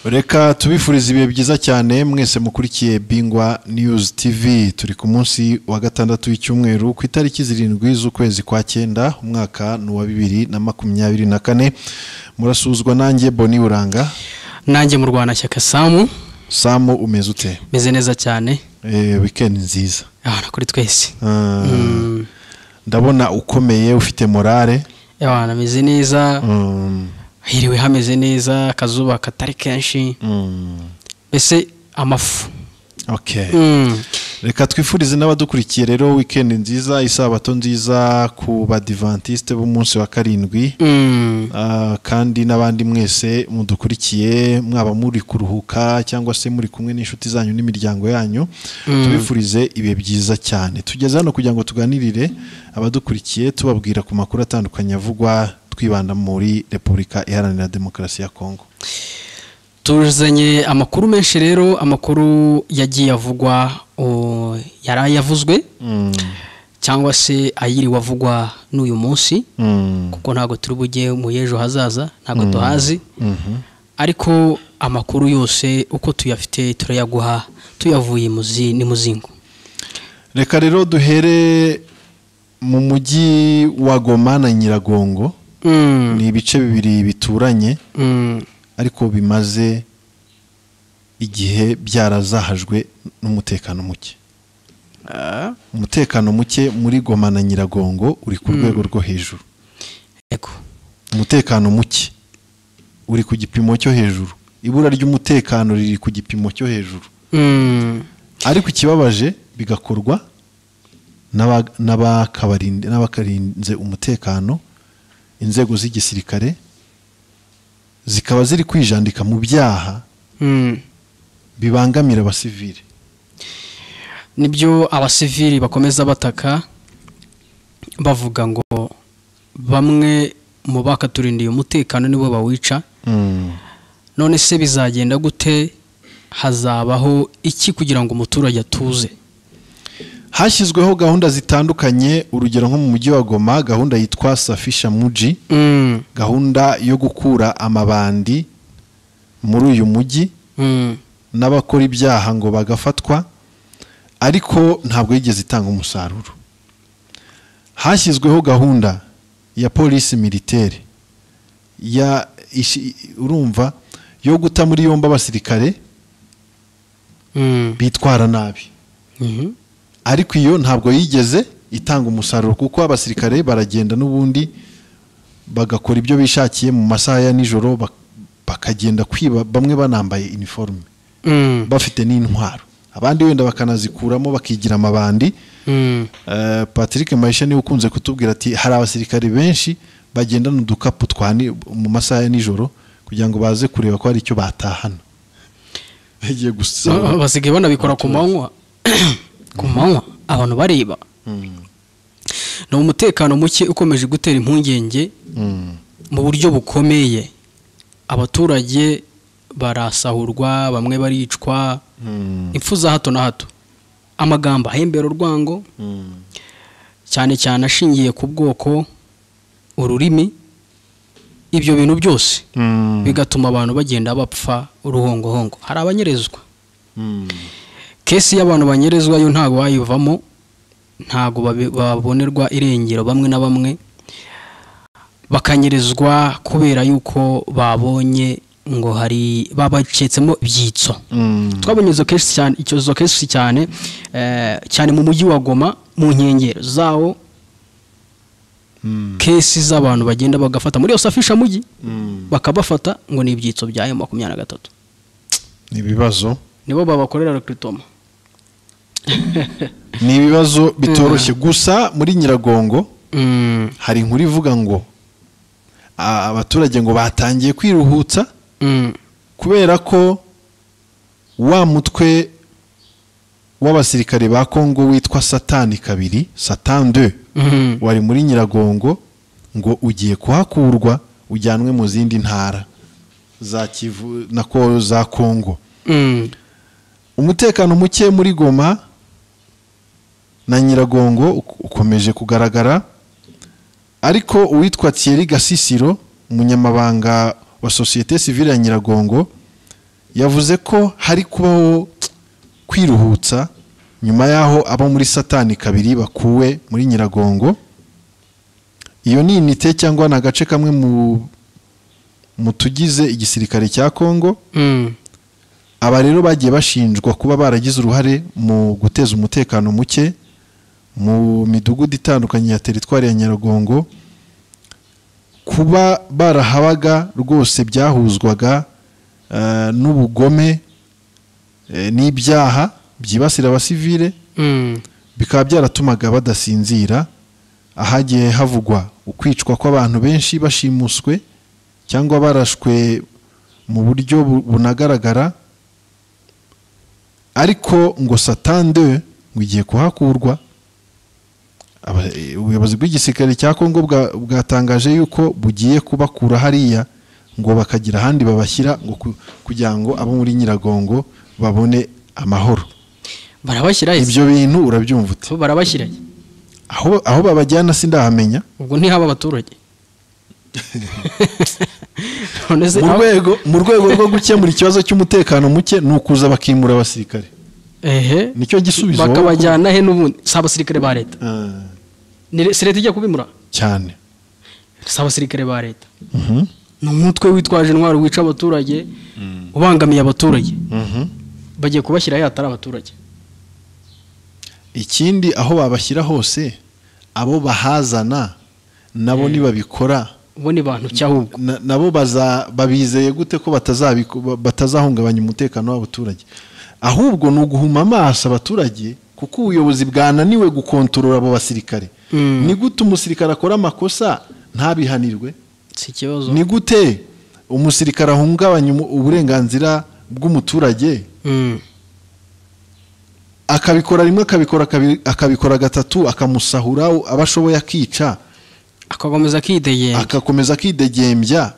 Reka tubifurize ibihe byiza cyane mwese mukurikiye Bingwa News TV. Turi ku munsi wa gatandatu w'icyumweru ku itariki 7 z'ukwezi kwa 9 umwaka wa 2024. Murasuzwa nanjye Boni Uranga, nanjye mu Rwanda Shyaka Samu. Samu, umeze ute? Meze neza cyane. Weekend nziza. Kuri twese. Ndabona ukomeye, ufite morale. Meze neza. Hiriwe hameze neza, akazuba katari kenshi. Mbese amafu. Okay. Reka twifurize n'abadukurikiye rero weekend nziza, isabato nziza ku badivantiste b'umunsi wa 7. Kandi n'abandi mwese mudukurikiye, mwaba muri kuruhuka cyangwa se muri kumwe n'inshuti zanyu n'imiryango yanyu, tubifurize ibihe byiza cyane. Tugeze hano kugira ngo tuganirire abadukurikiye, tubabwira ku makuru atandukanye avugwa twibanda muri Repubulika Iharanira Demokarasi ya Kongo. Tuzanye amakuru menshi rero, amakuru yagiye avugwa, yarayavuzwe cyangwa se ayiri wavugwa n'uyu munsi, kuko ntago turi bujye mu yejo hazaza, ntago tuhazi. Ariko amakuru yose uko tuyafite turayaguha tuyavuye muzi ni muzingo. Reka rero duhere mu mujyi wa Goma na Nyiragongo. Ni ibice bibiri bituranye, ariko bimaze igihe byarazahajwe n'umutekano muke. Umutekano muke muri Goma na Nyiragongo uri ku rwego rwo hejuru. Umutekano muke uri ku gipimo cyo hejuru. Ibura ry'umutekano riri ku gipimo cyo hejuru. Ariko ikibabaje bigakorwa n'abakarinze umutekano, inzego z'igisirikare zikaba ziri kwijandika mu byaha bibangamira abasivili. Nibyo abasivili bakomeza bataka bavuga ngo bamwe mu bakaturindiye umutekano nibo bawica. None se bizagenda gute? Hazabaho iki kugira ngo umuturage atuze? Hashyizweho gahunda zitandukanye, urugero nko mu mujyi wa Goma gahunda yitwa Safisha Muji, gahunda yo gukura amabandi muri uyu mujyi n'abakora ibyaha ngo bagafatwa, ariko ntabwo yigeze itanga umusaruro. Hashyizweho gahunda ya polisi militaire ya urumva yo guta muri yombi abasirikare bitwara nabi. Ariko iyo ntabwo yigeze itanga umusaruro, kuko abasirikare baragenda n'ubundi bagakora ibyo bishakiye mu masaha ya nijoro, bakagenda kwiba, bamwe banambaye uniforme bafite n'intwaro, abandi wenda bakanazikuramo bakigira amabandi. Patrick Maisha niwe ukunze kutubwira ati hari abasirikare benshi bagenda n'udukapu twani mu masaha ya nijoro kugira ngo baze kureba ko hari icyo batahana. Bagiye gusaba basigaye banabikora ku manywa. Ku manywa abantu bareba. Ni umutekano muke ukomeje gutera impungenge mu buryo bukomeye. Abaturage barasahurwa, bamwe baricwa, impfu za hato na hato, amagambo ahembera urwango, cyane cyane ashingiye ku bwoko, ururimi, ibyo bintu byose bigatuma abantu bagenda bapfa uruhongohongo. Hari abanyerezwa. Kesi y'abantu banyerezwa yo ntago bayivamo, ntago babonerwa irengero, bamwe na bamwe bakanyerezwa kubera yuko babonye ngo hari babacetsemo ibyitso. Twabonye izo kesi cyane, izo kesi cyane cyane mu mujyi wa Goma mu nkengero zawo, kesi z'abantu bagenda bagafata muri Safisha Muji, bakabafata ngo ni ibyitso bya M23. Ni ibibazo nibo babakorera recruitment. Ni ibibazo bitoroshye. Gusa muri Nyiragongo hari inkuru ivuga ngo abaturage ngo batangiye kwiruhutsa kubera ko wa mutwe w'abasirikare ba Kongo witwa Satani kabiri, Satan 2, wari muri Nyiragongo ngo ugiye kuhakurwa ujyanwe mu zindi ntara. za Kivu nako za Kongo. Umutekano muke muri Goma na Nyiragongo ukomeje kugaragara, ariko uwitwa Thierry Gasisiro, umunyamabanga wa Société Civile ya Nyiragongo, yavuze ko hari kubaho kwiruhutsa nyuma yaho abo muri Satani kabiri bakuwe muri Nyiragongo. Iyo ni inite cyangwa na gace kamwe mu tugize igisirikare cya Kongo. Aba rero bagiye bashinjwa kuba baragize uruhare mu guteza umutekano muke mu midugudu itandukanye ya teritwari ya Nyiragongo. Kuba barahabaga rwose byahuzwaga n'ubugome n'ibyaha byibasira abasivile, bikaba byaratumaga badasinzira. Ahagiye havugwa ukwicwa kw'abantu benshi bashimuswe cyangwa barashwe mu buryo bunagaragara, ariko ngo Satan 2 ngo igiye kuhakurwa. Ubuyobozi bw'igisirikare cya Kongo bwatangaje yuko bugiye kubakura hariya ngo bakagira ahandi babashyira, ngo kugira ngo abo muri Nyiragongo babone amahoro. Barabashyira ibyo bintu urabyumva ute? Barabashyira aho babajyana sindahamenya. Ubwo ntihaba abaturage. Mu rwego rwo gukemura ikibazo cy'umutekano muke ni ukuza bakimura abasirikare. Ehe, nicyo gisubizo. Bakabajyana he n'ubundi? Si abasirikare ba leta. Ni si leta ijya kubimura cyane. Si abasirikare ba leta. Ni umutwe witwaje intwaro wica abaturage, ubangamiye abaturage. Bagiye kubashyira he atari abaturage? Ikindi aho babashyira hose abo bahazana nabo nibabikora bo ni bantu cyahubwo nabo babizeye gute ko batazahungabanya umutekano w'abaturage? Ahubwo ni uguhuma amaso abaturage, kuko ubuyobozi bwananiwe gukontorora abo basirikare. Ni gute umusirikare akora amakosa ntabihanirwe? Si ikibazo. Ni gute umusirikare ahungabanya uburenganzira bw'umuturage? Akabikora rimwe, akabikora kabiri, akabikora gatatu, akamusahura abashoboye akica, akakomeza akidegembya.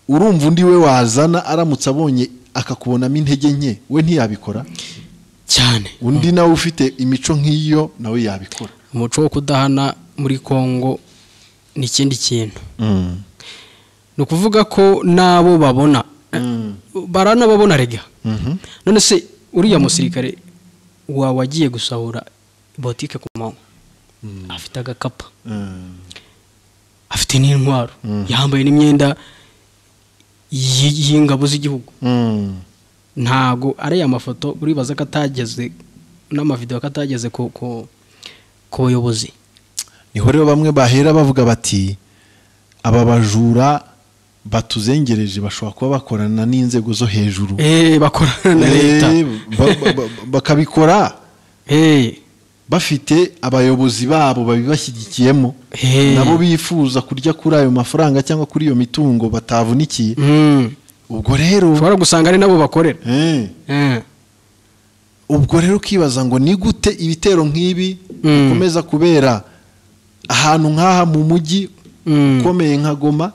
Urumva undi we wazana aramutse abonye akakubonamo intege nke, we ntiyabikora cyane. Undi nawe ufite imico nk'iyo nawe yabikora. Umuco wo kudahana muri Kongo ni ikindi kintu. Ni ukuvuga ko nabo babona baranababona rega. None se uriya musirikare wagiye gusahura botike ku manywa, afite agakapa, afite n'intwaro, yambaye n'imyenda y'ingabo z'igihugu. Ntago ari amafoto uribaza ko atageze n'amavideo ko atageze ku bayobozi. Niho rero bamwe bahera bavuga bati aba bajura batuzengereje bashobora kuba bakorana n'inzego zo hejuru. Bakorana na leta. Bakabikora bafite abayobozi babo babibashyigikiyemo, nabo bifuza kurya kuri ayo mafaranga cyangwa kuri iyo mitungo batavunikiye. Ubwo rero ushobora gusanga ari nabo bakorera. Ubwo rero ukibaza ngo ni gute ibitero nk'ibi bikomeza kubera ahantu nk'aha mu mujyi ukomeye nka Goma,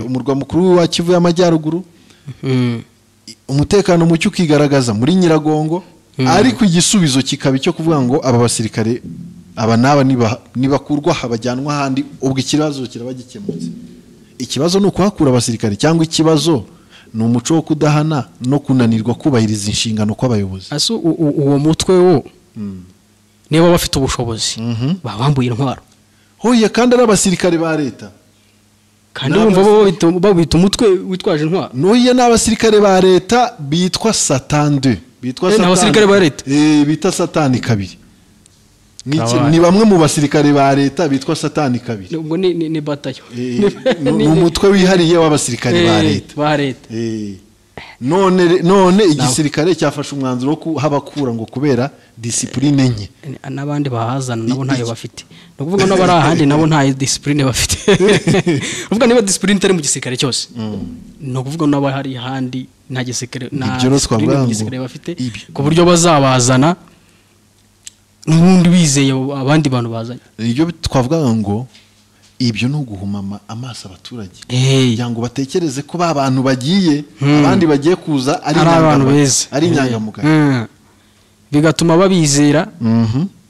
umurwa mukuru wa Kivu y'Amajyaruguru, umutekano muke ukigaragaza muri Nyiragongo, ariko igisubizo kikaba icyo kuvuga ngo aba basirikare aba naba nibakurwa habajyanwa ahandi, ubwo ikibazo kiraba gikemutse. Ikibazo ni ukuhakura abasirikare, cyangwa ikibazo ni umuco wo kudahana no kunanirwa kubahiriza inshingano kw'abayobozi. Ase uwo mutwe wo niba bafite ubushobozi babambuye intwaro. Hoya kandi ari abasirikare ba leta. Kandi bumva babita umutwe witwaje intwaro. Noya n'abasirikare ba leta bitwa Satan 2. Bitwa Satan. N'abasirikare ba leta. Bita Satani kabiri. Ni bamwe mu basirikare ba leta bitwa Satani kabiri. Ubwo ni batayo. Ni umutwe wihariye w'abasirikare ba leta. Ba leta. None igisirikare cyafashe umwanzuro wo kuhabakura ngo kubera discipline nke. N'abandi bahazana nabo ntayo bafite. No kuvuga no bari ahandi nabo nta discipline bafite. Uvuga niba discipline itari mu gisirikare cyose. No kuvuga nabo hari ahandi nta gisirikare nta discipline mu gisirikare bafite, ku buryo bazabazana n'ubundi bizeye abandi bantu bazanye. Ibyo twavuga ngo Ibyo ni uguhumama amaso abaturage kugira ngo batekereze ko ba bantu bagiye, abandi bagiye kuza ari abantu beza, ari inyangamugayo, bigatuma babizera,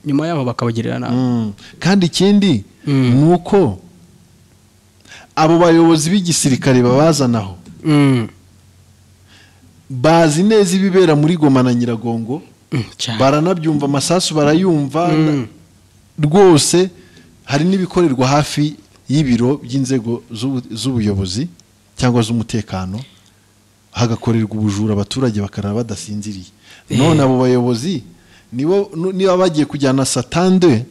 nyuma yabo bakabagirira nabi. Kandi ikindi ni uko abo bayobozi b'igisirikare babazanaho bazi neza ibibera muri Goma na Nyiragongo, baranabyumva, amasasu barayumva rwose. Hari n'ibikorerwa hafi y'ibiro by'inzego z'ubuyobozi cyangwa z'umutekano, hagakorerwa ubujura, abaturage bakarara badasinziriye. None abo bayobozi nibo niba bagiye kujyana satande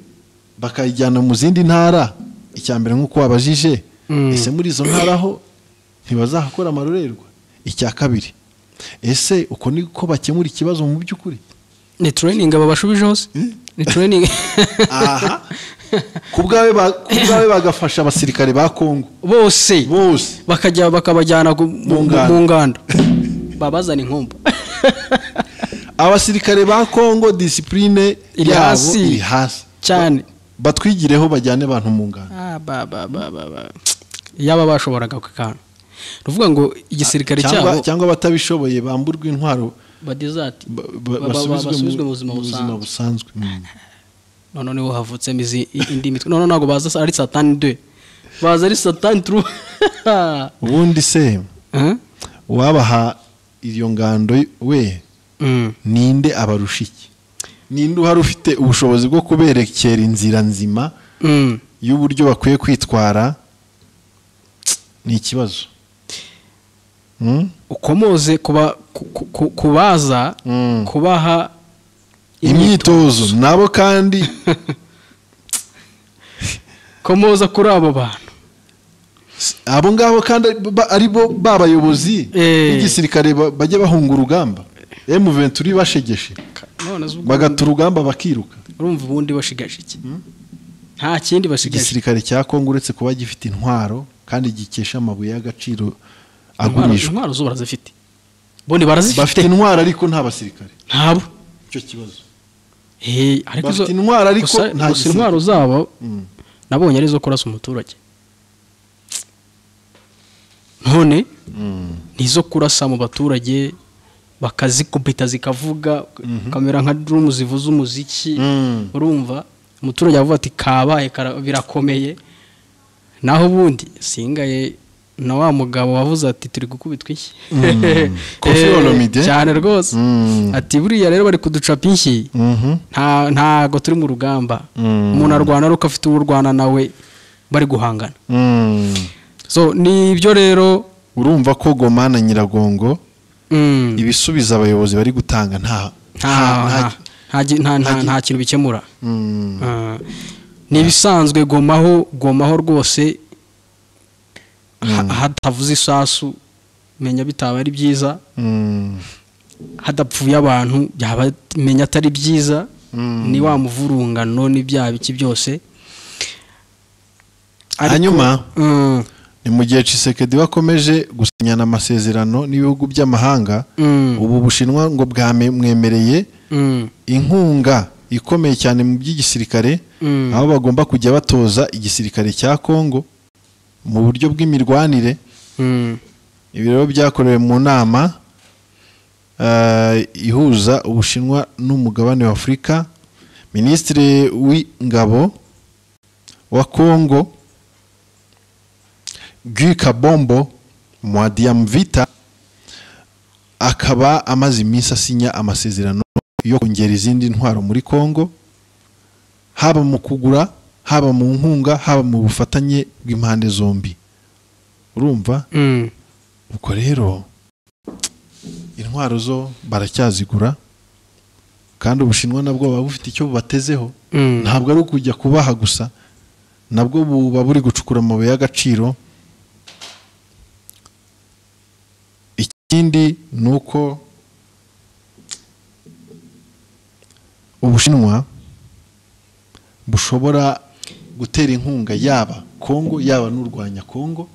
bakayijyana mu zindi ntara, icya mbere nk'uko wabajije, ese muri izo ntara ho ntibazahakora amarorerwa? Icya kabiri, ese uko niko bakemura ikibazo mu by'ukuri? Ni training babashubije hose, ni training. Aha ku bwawe bagafasha abasirikare ba Kongo bose bose bakajya bakabajyana mu ngando, babazana inkumba. Abasirikare ba Kongo discipline yabo iri hasi cyane, batwigireho bajyane abantu mu ngando. Yaba bashoboraga kukana ruvuga ngo igisirikare cyabo, cyangwa batabishoboye bamburwa intwaro, badizati basubizwe mu buzima busanzwe. None niho havutsemo indi mitwe. None ntabwo baza ari satani 2, baza ari satani 3. Ubundi se wabaha iyo ngando we ninde abarusha iki? Ninde uhari ufite ubushobozi bwo kuberekera inzira nzima y'uburyo bakwiye kwitwara? Ni ikibazo. Ukomoze kubaza kubaha imyitozo nabo, kandi komoza kuri abo bantu, abo ngabo kandi ari bo babayobozi b'igisirikare bajya bahunga urugamba. M23 bashegeshe bagata urugamba bakiruka. Urumva ubundi bashigaje iki? Nta kindi bashigaje. Igisirikare cya Kongo uretse kuba gifite intwaro kandi gikesha amabuye y'agaciro agurishwa, intwaro zo barazifite, bundi barazifite, bafite intwaro ariko nta basirikare, ntabo icyo kibazo. Ariko bafite intwaro ariko nta intwaro zabo nabonye ari zo kurasa umuturage. None nizo kurasa mu baturage, bakazikubita zikavuga, kamera nka drum zivuza umuziki. Urumva umuturage avuga ati kabaye birakomeye. Naho ubundi singaye na wa mugabo wavuze ati turi gukubitwa iki, Koffi Olomide cyane rwose, ati buriya rero bari kuducapa inshyi, ntago turi mu rugamba, umuntu arwana ariko afite urwana nawe bari guhangana. So nibyo rero urumva ko Goma na Nyiragongo ibisubizo abayobozi bari gutanga nta kintu bikemura. Ni ibisanzwe. Gomaho rwose hatavuze isasu menya bitaba ari byiza, hadapfuye abantu byaba menya atari byiza, ni wa muvurungano n'ibyaha biki byose. Hanyuma ni mu gihe Tshisekedi wakomeje gusinyana amasezerano n'ibihugu by'amahanga, ubu Bushinwa ngo bwamwemereye inkunga ikomeye cyane mu by'igisirikare, aho bagomba kujya batoza igisirikare cya Kongo mu buryo bw'imirwanire. Ibi rero byakorewe mu nama ihuza Ubushinwa n'umugabane wa Afurika. Minisitiri w'ingabo wa Kongo Guy Kabombo Mwadiamvita akaba amaze iminsi asinya amasezerano yo kongera izindi ntwaro muri Kongo, haba mu kugura, haba mu nkunga, haba mu bufatanye bw'impande zombi. Urumva ubwo rero intwaro zo baracyazigura, kandi Ubushinwa nabwo buba bufite icyo bubatezeho. Ntabwo ari ukujya kubaha gusa, nabwo buba buri gucukura amabuye y'agaciro. Ikindi ni uko Ubushinwa bushobora gutera inkunga yaba Kongo yaba n'urwanya Kongo.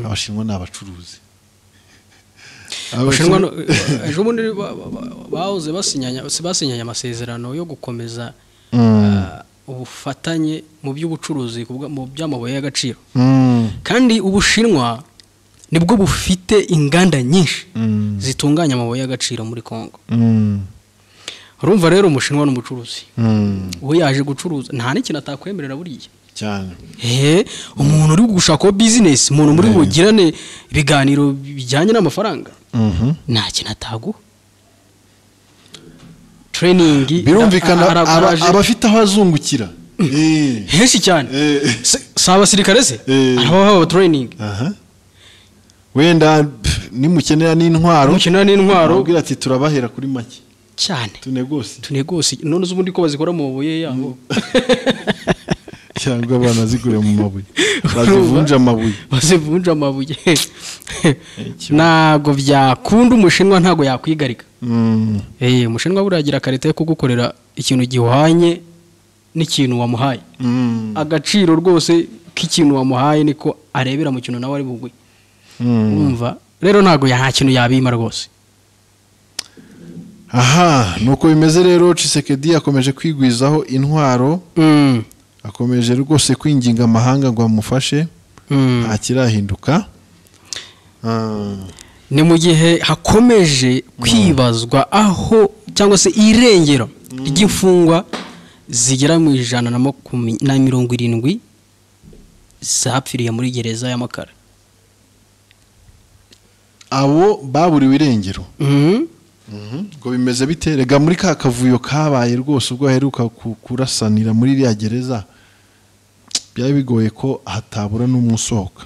Abashinwa ni abacuruzi. Abashinwa ejo bundi bahoze basinyanya amasezerano yo gukomeza ubufatanye mu by'ubucuruzi mu by'amabuye y'agaciro. Kandi Ubushinwa nibwo bufite inganda nyinshi zitunganya amabuye y'agaciro muri Kongo. Urumva rero Umushinwa n'umucuruzi. We yaje gucuruza nta n'ikintu atakwemerera buriya. Cyane. Umuntu uri gushaka business, umuntu muri bugirane ibiganiro bijyanye n'amafaranga. Nta kintu ataguha. Training birumvikana abafite aho azungukira. Henshi cyane. Si abasirikare se? Arabaha training. Wenda nimukenera n'intwaro. Mukenera n'intwaro. Abwira ati turabahera kuri make. Cyane. Tunegose. None ubundi ko bazikora mu mabuye yabo. Cyangwa banazigure mu mabuye. Bazivunja amabuye. Bazivunja amabuye. Ntago byakunda Umushinwa ntago yakwigarika. Umushinwa buragira karita yo kugukorera ikintu gihwanye n'ikintu wamuhaye. Agaciro rwose k'ikintu wamuhaye niko arebera mu kintu nawe ari bugwe. Umva rero ntago ya kintu yabima rwose. Aha nuko bimeze rero. Tshisekedi yakomeje kwigwizaho intwaro. Akomeje rwose kwinginga amahanga ngo amufashe. Nta kirahinduka. Ni mu gihe hakomeje kwibazwa aho cyangwa se irengero ry'imfungwa zigera mu 170 zapfiriye muri gereza ya Makara. Abo baburiwe irengero. Ngo bimeze bite? Rega muri ka kavuyo kabaye rwose ubwo aheruka kurasanira muri iriya gereza byari bigoye ko hatabura n'umusohoka.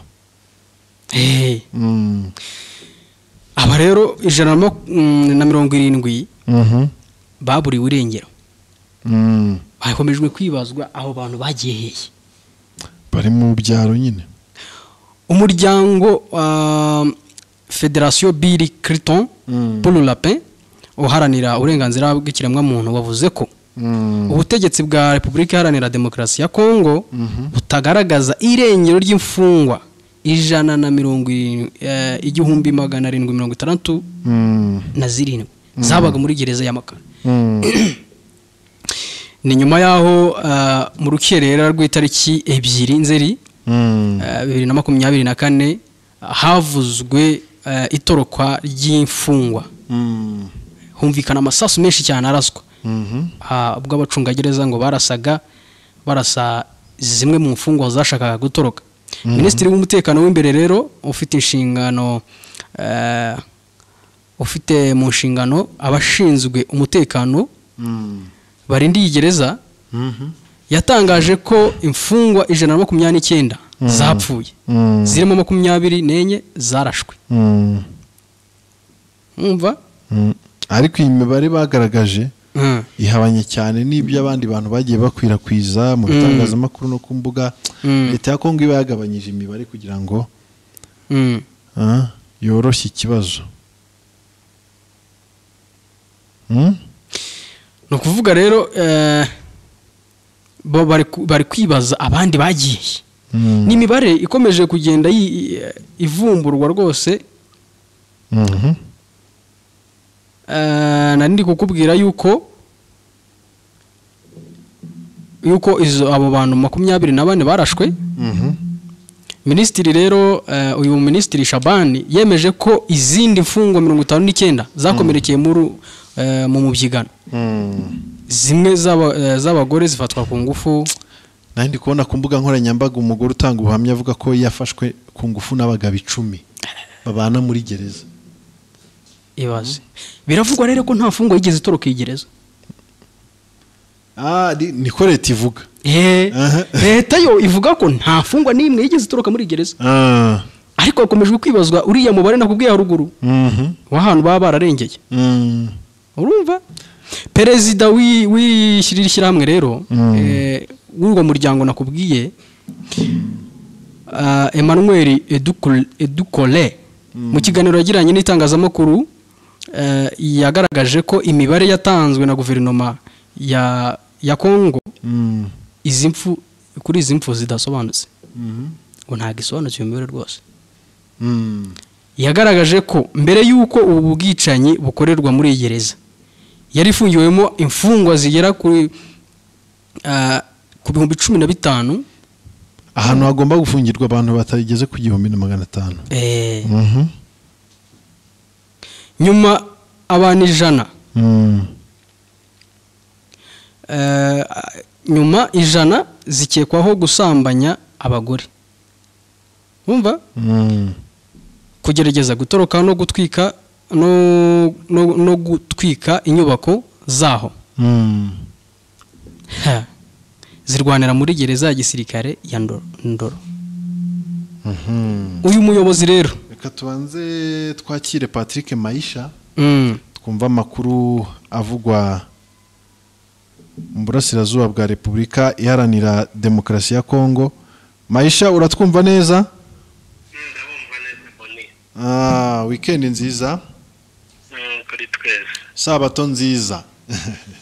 Aba rero 170 baburiwe irengero. Bakomejwe kwibazwa aho bantu bagiye hehe. Bari mu byaro nyine. Umuryango Federation Bill Clinton pour la paix uharanira uburenganzira bw'ikiremwa muntu wavuze ko ubutegetsi bwa Repubulika Iharanira Demokarasi ya Kongo butagaragaza irengero ry'imfungwa 1767 zabaga muri gereza ya Makara. Ni nyuma yaho mu rukerera rw'itariki 2 Nzeri 2024 havuzwe itorokwa ry'imfungwa. Humvikana amasasu menshi cyane araswa. Ubwo abacungagereza ngo barasaga barasa zimwe mu mfungwa zashakaga gutoroka. Minisitiri w'umutekano w'imbere rero ufite inshingano ufite mu nshingano abashinzwe umutekano barindiye gereza yatangaje ko imfungwa 129 zapfuye, zirimo 24 zarashwe. Umva? Ariko iyi mibare bagaragaje ihabanye cyane n'ibyo abandi bantu bagiye bakwirakwiza mu bitangazamakuru no ku mbuga. Leta ya Kongo iba yagabanyije imibare kugira ngo yoroshye ikibazo. No kuvuga rero bari kwibaza abandi bagiye. Ni imibare ikomeje kugenda ivumburwa rwose. Nari ndi kukubwira yuko izo abo bantu 24 barashwe. Minisitiri rero uyu minisitiri Shabani yemeje ko izindi mfungwa 59 zakomerekeye mu mubyigano. Zimwe z'abagore zifatwa ku ngufu. Nari ndi kubona ku mbuga nkoranyambaga umugore utanga ubuhamya avuga ko yafashwe ku ngufu n'abagabo 10 babana muri gereza. Ibaze. Biravugwa rero ko nta mfungwa yigeze itoroka igereza. Niko leta ivuga. Leta yo ivuga ko nta mfungwa n'imwe yigeze itoroka muri gereza. Ariko hakomejwe kwibazwa uriya mubare nakubwiye haruguru w'ahantu baba bararengeye. Urumva? Perezida w'ishyirahamwe rero w'urwo muryango nakubwiye Emmanuel Edukole mu kiganiro yagiranye n'itangazamakuru yagaragaje ko imibare yatanzwe na guverinoma ya Kongo izi mfu kuri izi mfu zidasobanutse. Ngo ntago isobanutse iyo mibare rwose. Yagaragaje ko mbere y'uko ubu bwicanyi bukorerwa muri gereza yari ifungiwemo imfungwa zigera kuri Ku 15,000, ahantu hagomba gufungirwa abantu batageze ku 1500. Nyuma abantu 100, nyuma 100 zikekwaho gusambanya abagore, wumva, kugerageza gutoroka no gutwika no gutwika inyubako zaho. Zirwanira muri gereza ya gisirikare ya Ndoro. Uyu muyobozi rero, reka tubanze twakire Patrick Maisha, twumva amakuru avugwa mu burasirazuba bwa Repubulika Iharanira Demokarasi ya Kongo. Maisha, uratwumva neza? Ndabumva neza, Boni. Weekend nziza. Kuri twese. Sabato nziza.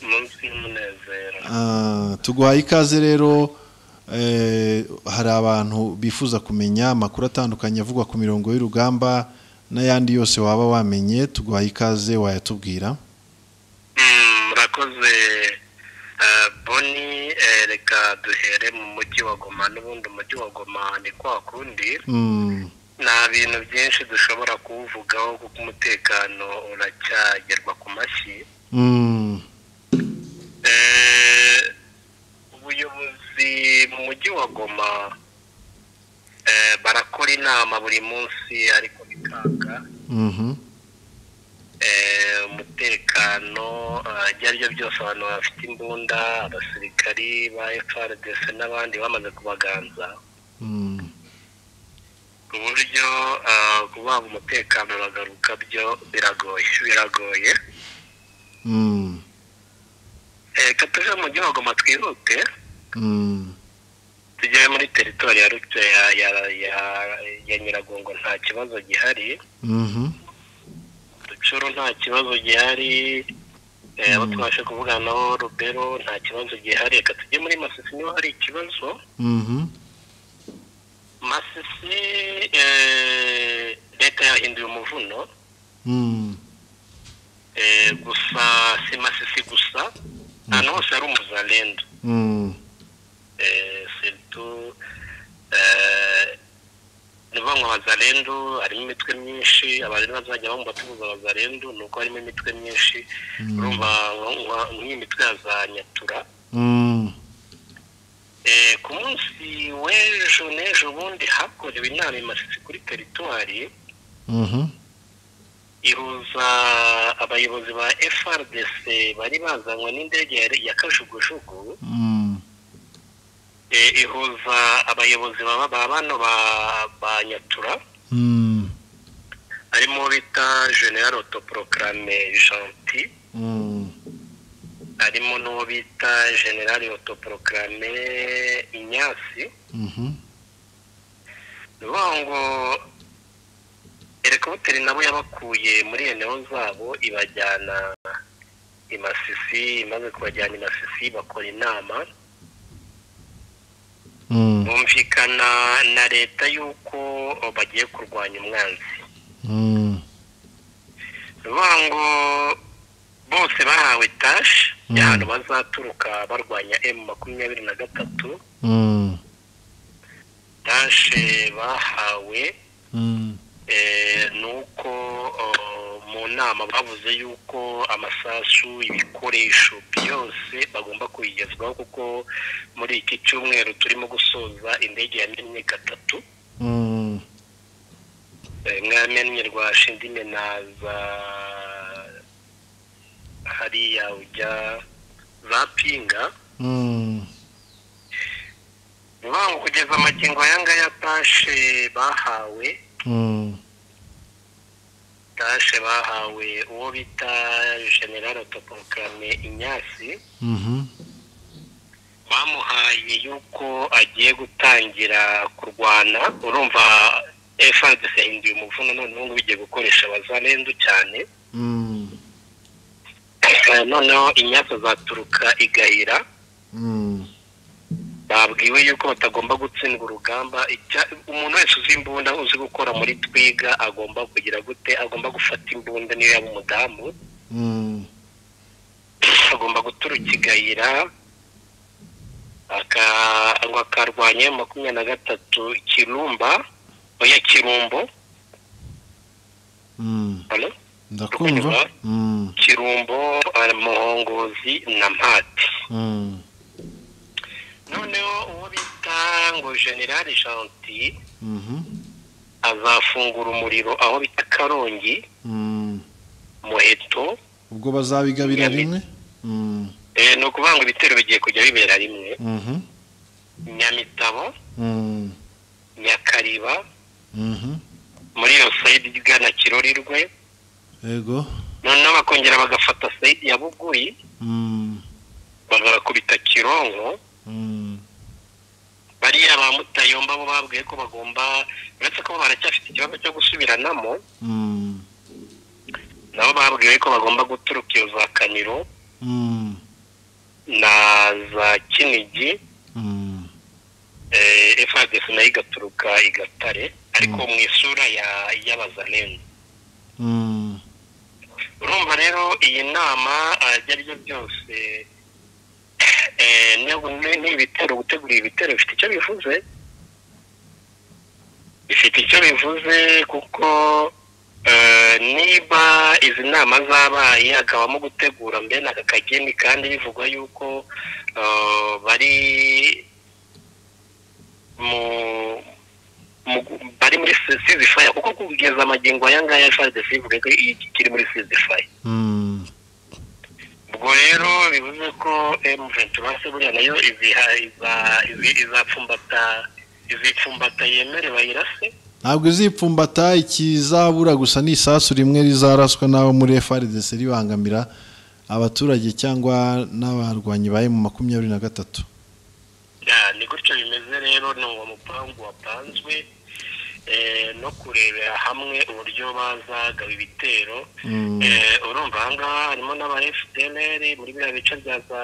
Umunsi w'umunezero. Tuguhaye ikaze rero. Hari abantu bifuza kumenya amakuru atandukanye avugwa ku mirongo y'urugamba n'ayandi yose waba wamenye, tuguhaye ikaze wayatubwira. Murakoze, Boni. Reka duhere mu mujyi wa Goma. N'ubundi umujyi wa Goma ni kwa kundi, nta bintu byinshi dushobora kuwuvugaho kuko umutekano uracyagerwa ku mashyi. Ubuyobozi mu mujyi wa Goma barakora inama buri munsi ariko bikanga. Umutekano, ibyo ari byo byose, abantu bafite imbunda, abasirikari ba FARDC n'abandi bamaze kubaganza, ku buryo kubaha umutekano uragaruka byo biragoye, biragoye. Reka tuje mu mujyi wa Goma twihute, tujye muri teritwari ya Rutse ya Nyiragongo, nta kibazo gihari. Rutshuru nta kibazo gihari. Abo tubashe kuvugana nabo, Rubero nta kibazo gihari. Reka tujye muri Masisi niba hari ikibazo. Masisi, leta yahinduye umuvuno. Gusa si Masisi gusa, ahantu hose hari umuzalendo, surtout ni ukuvuga ngo abazalendo harimo imitwe myinshi. Abantu bazajya bumva tubuza abazalendo ni uko harimo imitwe myinshi. Urumva nk'iyi mitwe ya za Nyatura. Ku munsi w'ejo n'ejo bundi hakorewe inama i Masisi kuri teritwari, ihuza abayobozi ba FARDC bari bazanywe n'indege ya kajugujugu, ihuza abayobozi ba bano ba Nyatura, harimo bita General Autoproclamé Gentil, harimo n'uwo bita General Autoproclamé Inyasi. Ni ukuvuga ngo helicopter nabo yabakuye muri eneo zabo ibajyana i Masisi. Imaze kubajyana i Masisi bakora inama, bumvikana na leta y'uko bagiye kurwanya umwanzi. Ni ukuvuga ngo bose bahawe tâche y'ahantu bazaturuka barwanya M23. Tâche bahawe, ni uko mu nama bavuze yuko amasasu, ibikoresho byose bagomba kubigezwaho, kuko muri iki cyumweru turimo gusoza indege yamennye gatatu. Imwe yamennye Rwasha, indi imena za hariya ujya za Pinga. Ni ukuvuga ngo kugeza amagingo aya ngaya tâche bahawe, tâche bahawe uwo bita General Autoproclamé Inyasi, bamuhaye yuko agiye gutangira kurwana. Urumva FARDC yahinduye umuvuno, noneho ngo bigiye gukoresha abazalendu cyane. Noneho Inyasi azaturuka igahira. Babwiwe yuko batagomba gutsindwa urugamba. Umuntu wese uzi imbunda, uzi gukora muri twiga, agomba kugira gute? Agomba gufata imbunda, niyo yaba umudamu. Agomba guturuka igayira. Akarwanya 23 Kirumba oya Kirumbo. Ndakumva. Kirumbo, Muhongozi na Mpati. Noneho uwo bita ngo General Gentil azafungura umuriro aho bita Karongi, Muheto. Ubwo bazabigabira rimwe? Ni ukuvuga ngo ibitero bigiye kujya bibera rimwe. Nyamitabo, Nyakariba, muri iyo side igana Kirorirwe. Yego. Noneho bakongera bagafata side ya Buguyi, bagakubita Kironko. Bariya ba Mutayomba bo babwiye ko bagomba, uretse ko baracyafite ikibazo cyo gusubiranamo, nabo babwiwe ko bagomba guturuka iyo za Kaniro na za Kinigi, FARDC nayo igaturuka i Gatare, ariko mu isura y'Abazalendo. Urumva rero iyi nama ibyo ari byo byose n'ibitero, gutegura ibitero bifite icyo bivuze, bifite icyo bivuze kuko niba izi nama zabaye hakabamo gutegura mbene aka kageni, kandi bivugwa yuko bari bari muri ceasefire, kuko kugeza amagingo aya ngaya FARDC ivuga ko ikiri muri ceasefire. Ubwo rero bivuze ko M23 buriya nayo izipfumbata yemere bayirase. Ntabwo izipfumbata, ikizabura gusa ni isasu rimwe rizaraswa n'abo muri FARDC ribangamira abaturage cyangwa n'abarwanyi ba M23. Ni gutyo bimeze rero, ni uwo mupangu wapanzwe no kurebera hamwe uburyo bazagaba ibitero. Urumva aha ngaha harimo n'aba FDLR muri biriya bice bya za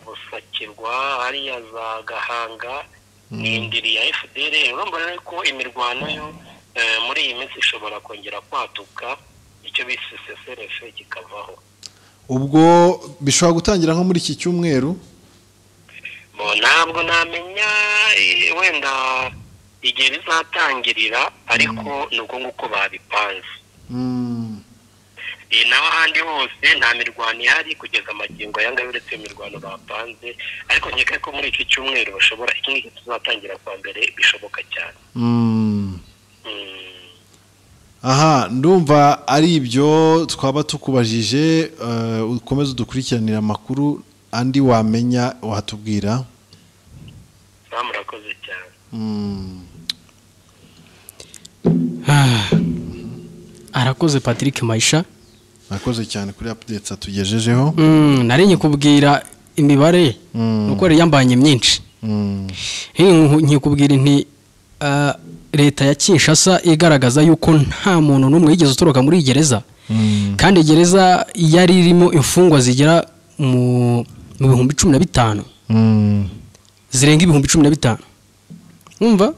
Busakirwa, hariya za Gahanga, ni indiri ya FDLR. Urumva rero ko imirwano yo muri iyi minsi ishobora kongera kwaduka, icyo bise CCRF kikavaho. Ubwo bishobora gutangira nko muri iki cyumweru? Ntabwo namenya wenda igihe bizatangirira, ariko ni uko nguko babipanze. Naho ahandi hose nta mirwano ihari kugeza amagingo aya ngaya, uretse imirwano bapanze, ariko nkeka ko muri iki cyumweru bashobora, iki ngiki tuzatangira kwa mbere bishoboka cyane. Aha ndumva ari ibyo twaba tukubajije. Ukomeze udukurikiranira amakuru andi wamenya watubwira. Murakoze cyane. Arakoze Patrick Maisha. Arakoze cyane kuri updates atugejejeho. Nari nkikubwira imibare nuko yari yambanye myinshi. Nkikubwira nti leta ya Kinshasa igaragaza yuko nta muntu n'umwe yigeze utoroka muri gereza, kandi gereza yari irimo imfungwa zigera mu 15,000, zirenga 15,000. Umva?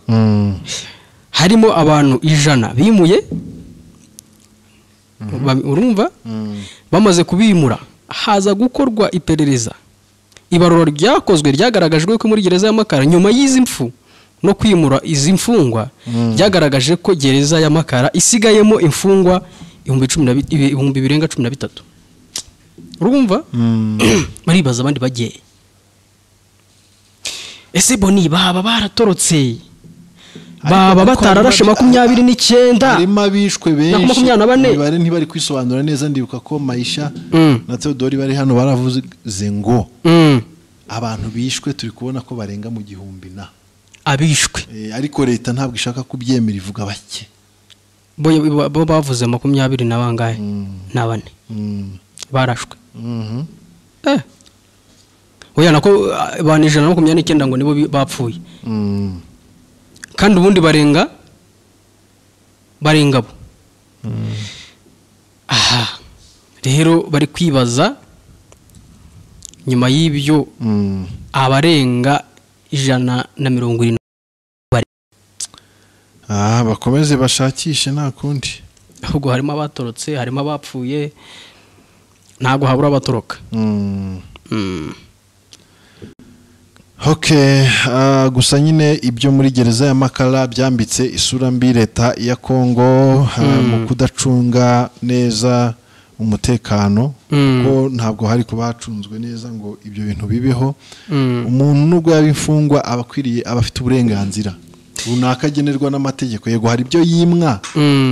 Harimo abantu 100 bimuye, urumva? Bamaze kubimura haza gukorwa iperereza. Ibarura ryakozwe ryagaragajwe ko muri gereza ya Makara nyuma y'izi mfu no kwimura izi mfungwa, byagaragaje ko gereza ya Makara isigayemo imfungwa 13,000. Urumva? Baribaza abandi bagiye. Ese boni baba baratorotse, baba batararashe 29, harimo abishwe benshi, imibare ntibari kwisobanura neza. Ndibuka ko Maisha na Theodore bari hano baravuze ngo abantu bishwe turi kubona ko barenga mu 1000 na abishwe, ariko leta ntabwo ishaka kubyemera, ivuga bake. Bo bavuze 20 na bangahe na bane barashwe. Oya nako abantu 129 ngo nibo bapfuye. Kandi ubundi barenga bo. Aha rero bari kwibaza nyuma y'ibyo abarenga 170. Bakomeze bashakishe nta kundi. Ahubwo harimo abatorotse, harimo abapfuye, ntabwo habura abatoroka. Okay, gusa nyine ibyo muri gereza ya Makala byambitse isura mbi leta ya Kongo mu kudacunga neza umutekano, kuko ntabwo hari kuba hacunzwe neza ngo ibyo bintu bibeho. Umuntu nubwo yaba imfungwa aba akwiriye, aba afite uburenganzira runaka agenerwa n'amategeko. Yego hari ibyo yimwa,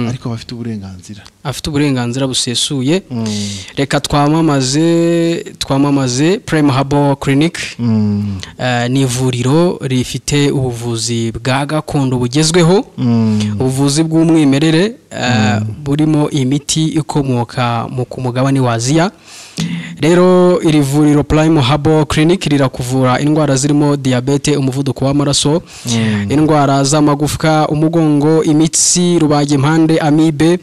ariko aba afite uburenganzira, afite uburenganzira busesuye. Reka twamamaze Prime Herbal Clinic. Ni ivuriro rifite ubuvuzi bwa gakondo bugezweho, ubuvuzi bw'umwimerere, burimo imiti ikomoka ku mugabane wa Aziya. Rero iri vuriro Prime Herbal Clinic rirakuvura indwara zirimo diyabete, umuvuduko w'amaraso, indwara z'amagufwa, umugongo, imitsi, rubagimpande, amibe,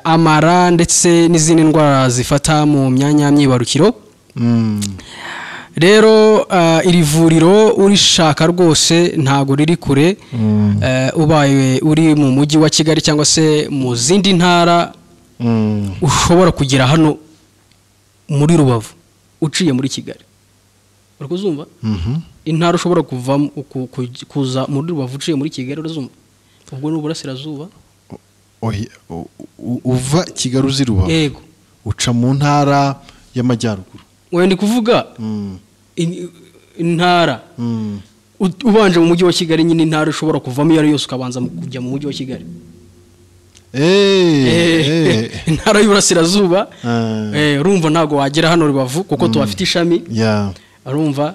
amara ndetse n'izindi ndwara zifata mu myanya myibarukiro. Rero iri vuriro urishaka rwose ntago riri kure, ubaye uri mu mujyi wa Kigali cyangwa se mu zindi ntara, ushobora kugera hano muri Rubavu uciye muri Kigali. Uri kuzumva? Intara ushobora kuva kuza muri Rubavu uciye muri Kigali, urazumva? Ubwo ni uburasirazuba. Uva Kigali uzi Rubavu. Yego. Uca mu ntara y'amajyaruguru. Oya, ndi kuvuga intara ubanje mu mujyi wa Kigali nyine, intara ushobora kuvamo iyo ari yose ukabanza kujya mu mujyi wa Kigali. Intara y'uburasirazuba, urumva ntago wagera hano Rubavu kuko tuhafite ishami. Urumva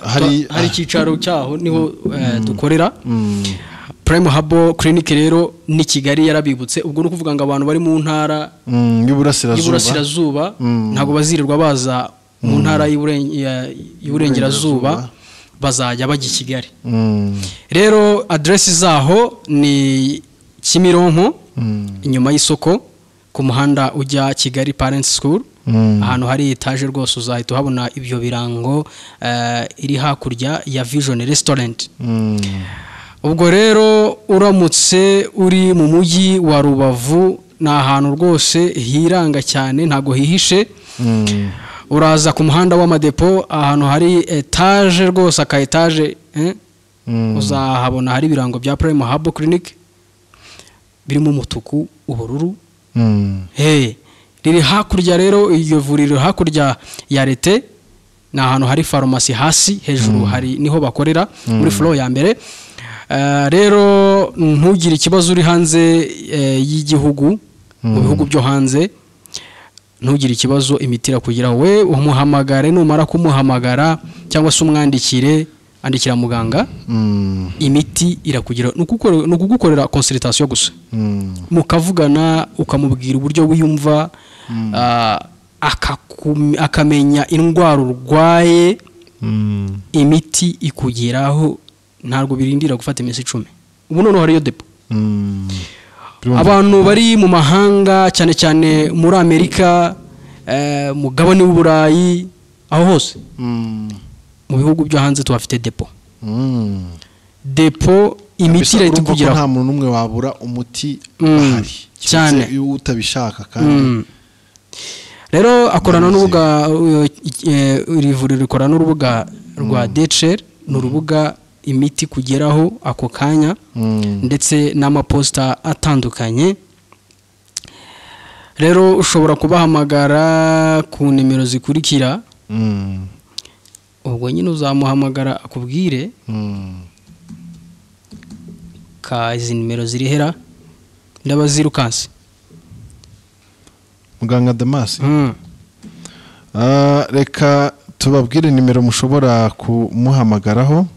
hari icyicaro cyaho niho dukorera. Prime Herbal Clinic rero ni Kigali yarabibutse. Ubwo no kuvuga ngo abantu bari mu ntara y'uburasirazuba ntago bazirirwa baza mu ntara y'uburengerazuba, bazajya bajya i Kigali. Rero address zaho ni Kimironko, inyuma y'isoko, ku muhanda ujya Kigali Parents School, ahantu hari etaje rwose uzahita uhabona ibyo birango, iri hakurya ya Vision Restaurant. Ubwo rero uramutse uri mu mujyi wa Rubavu, ni ahantu rwose hiranga cyane, ntago hihishe. Uraza ku muhanda w'amadepo, ahantu hari etaje rwose, aka etaje, uzahabona hari ibirango bya Prime Herbal Clinic birimo umutuku, ubururu. Riri hakurya rero, iryo vuriro hakurya ya Rete, ni ahantu hari farumasi hasi, hejuru hari niho bakorera muri floor ya mbere. Rero ntugire ikibazo uri hanze y'igihugu, mu bihugu byo hanze, ntugire ikibazo, imiti irakugeraho. We umuhamagare, numara kumuhamagara cyangwa se umwandikire, andikira muganga, imiti irakugeraho. Ni ukugukorera consultation gusa, mukavugana, ukamubwira uburyo wiyumva, akamenya indwara urwaye, imiti ikugeraho. Ntabwo birindira gufata iminsi 10. Ubu noneho hariyo depo. Abantu bari mu mahanga, cyane cyane muri Amerika, mugabane w'Uburayi, aho hose mu bihugu byo hanze tuhafite depo. Depo imiti irahita ikugeraho. Nta muntu n'umwe wabura umuti ahari cyane iyo utabishaka. Kandi rero akorana n'urubuga, iri vuriro rikorana n'urubuga rwa DHL, ni urubuga imiti kugeraho ako kanya, ndetse n'amaposita atandukanye. Rero ushobora kubahamagara ku nimero zikurikira. Ubwo nyine uzamuhamagara akubwire ka izi nimero zirihera, ndabazirukanse. Muganga Damas, reka tubabwire nimero mushobora kumuhamagaraho.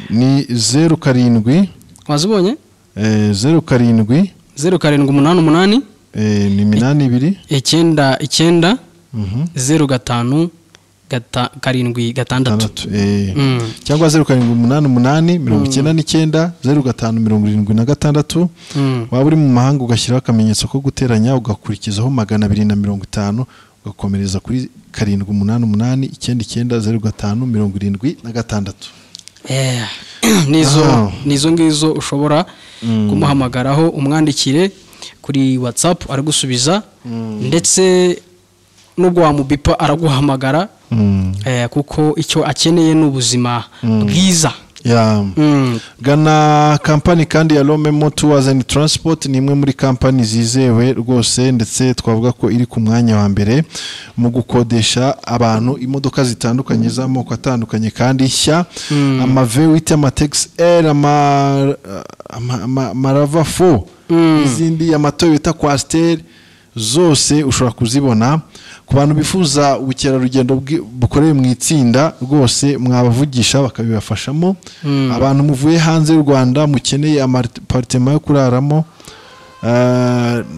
Ni 07. Wazibonye? 07 0788 ni 82 99 05 76 cyangwa 0788 99 05 76. Waba uri mu mahanga ugashyiraho akamenyetso ko guteranya, ugakurikizaho 250, ugakomereza kuri 788 99 05 76. Nizo ngizo ushobora kumuhamagaraho, umwandikire kuri WhatsApp aragusubiza, ndetse nubwo wamubipa araguhamagara. Kuko icyo akeneye n'ubuzima bwiza. Gana kampani kandi ya Romemo Tours and Transport ni imwe muri kampani zizewe rwose, ndetse twavuga ko iri ku mwanya wa mbere mu gukodesha abantu imodoka zitandukanye z'amoko atandukanye kandi nshya, ama V8, ama TXR, ama RAV4, izindi ama Toyota Coaster, zose ushobora kuzibona. Ku bantu bifuza ubukerarugendo bukorewe mu itsinda rwose mwabavugisha bakabibafashamo. Abantu muvuye hanze y'u Rwanda mukeneye amapartema yo kuraramo